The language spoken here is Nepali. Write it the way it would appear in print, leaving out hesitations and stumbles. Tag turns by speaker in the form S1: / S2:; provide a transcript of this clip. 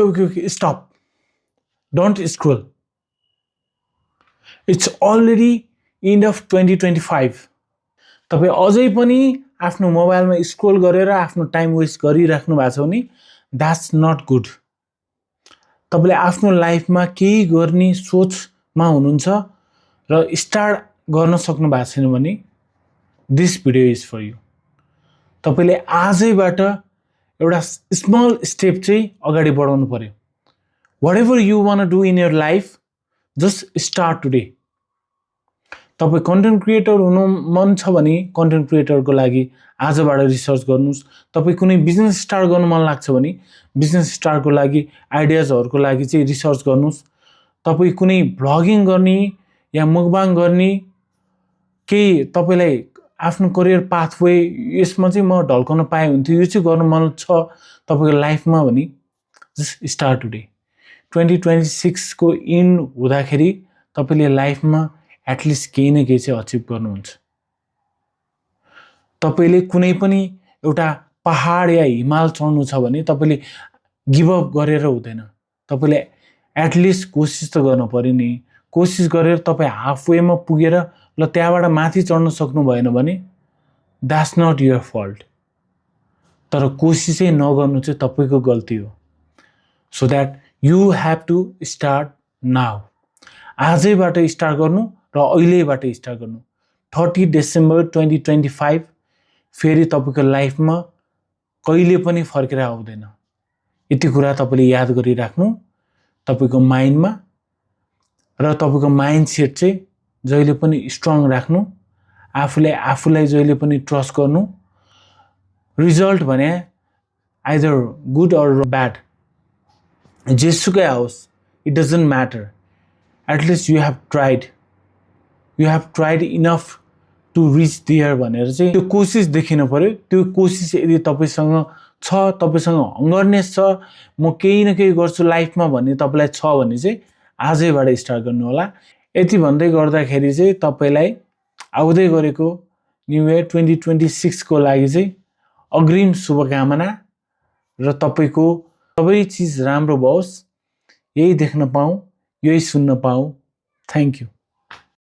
S1: Okay, stop. Don't scroll. It's already end of 2025. तपाईं अझै पनि आफ्नो मोबाइलमा स्क्रोल गरेर आफ्नो टाइम वेस्ट गरिराख्नु भएको छ भने that's not good. तपाईले आफ्नो लाइफमा केही गर्ने सोचमा हुनुहुन्छ र स्टार्ट गर्न सक्नु भएको छैन भने this video is for you. तपाईले आजैबाट एउटा स्मल स्टेप चाहिँ अगाडि बढाउनु पर्यो. Whatever you want to do in your life, just start today. तपाई कन्टेन्ट क्रिएटर हुनु मन छ भने कन्टेन्ट क्रिएटरको लागि आजबाट रिसर्च गर्नुस्. तपाई कुनै बिजनेस स्टार्ट गर्न मन लाग्छ भने बिजनेस स्टार्टको लागि आइडियाजहरुको लागि चाहिँ रिसर्च गर्नुस्. तपाई कुनै ब्लगिङ गर्ने या मुकबाङ गर्ने केही तपाईलाई आफ्नो करियर पाथवे यसमा चाहिँ म ढल्कन पाए हुन्थ्यो यो चाहिँ गर्न मन छ तपाईको लाइफमा भने जस्ट स्टार्ट टुडे. 2026 को इन हुँदाखेरि तपाईले लाइफमा एटलिस्ट केही न केही चाहिँ अचिभ गर्नुहुन्छ. तपाईले कुनै पनि एउटा पहाड या हिमाल चढ्नु छ भने तपाईले गिभ अप गरेर हुँदैन. तपाईले एटलिस्ट कोशिश त गर्न पर्यो नि. कोशिश गरेर तपाई हाफवेमा पुगेर ल त्यहाँबाट माथि चढ्न सक्नु भएन भने that's not your fault. तर कोशिशै नगर्नु चाहिँ तपाईको गल्ती हो. So that you have to start now. आजैबाट स्टार्ट गर्नु र अहिलेबाट स्टार्ट गर्नु. 30 डिसेम्बर 2025 फेरि तपाईको लाइफमा कहिले पनि फर्केर आउँदैन. यति कुरा तपाईले याद गरिराख्नु तपाईको माइन्डमा र तपाईको माइन्डसेट चाहिँ जहिले पनि स्ट्रङ राख्नु. आफूलाई जहिले पनि ट्रस्ट गर्नु. रिजल्ट भने आइदर गुड अर ब्याड जेसुकै आओस् it doesn't matter. At least you have tried. You have tried enough to reach there भनेर चाहिँ त्यो कोशिश देखिन पर्यो. त्यो कोशिश यदि तपाईसँग छ तपाईसँग हंगरनेस छ म केही न केही गर्छु लाइफमा भन्ने तपाईलाई छ भने चाहिँ आजैबाट स्टार्ट गर्नु होला. यति भन्दै गर्दाखेरि चाहिँ तपाईलाई आउँदै गरेको न्यू इयर 2026 को लागि चाहिँ अग्रिम शुभकामना र तपाईको सबै चीज राम्रो होस्. यही देख्न पाऊँ यही सुन्न पाऊँ. Thank you.